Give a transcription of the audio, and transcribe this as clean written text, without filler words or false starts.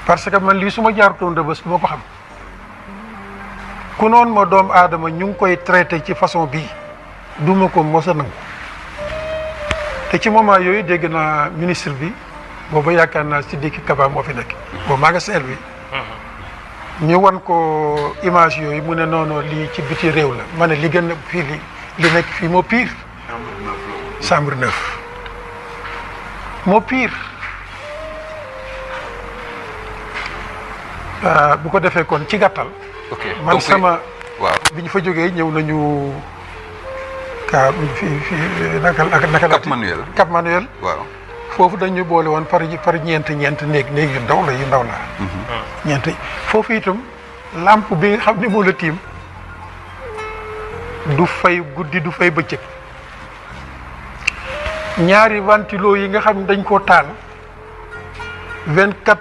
parce que man lii su ma jaarutoon Rebeuss du ma ko xam ku noonu ma doomu aadama ñu ngi koy traité ci façon bii du ma ko mos a nangu te ci moment yooyu dégg naa ministre bi booba yaakaar naa Sidiki Kaba moo fi nekk boobu maa nga seel bi ñu wan ko image yooyu mu ne non lii ci biti réew la ma ne li gën a fii li nekk fii moo pire chambre 9 moo pire bu ko defee kon ci gàttal man sama waaw bi ñu fa jógee ñëw nañu fii naka la Cap Manuel waaw foofu dañu boole woon par ñeent néeg yu ndaw la ñeent foofu itam lampe bi nga xam ne moo la tiim du fay guddi du fay bëccëg ñaari ventilo yi nga xam ne dañ koo taal 24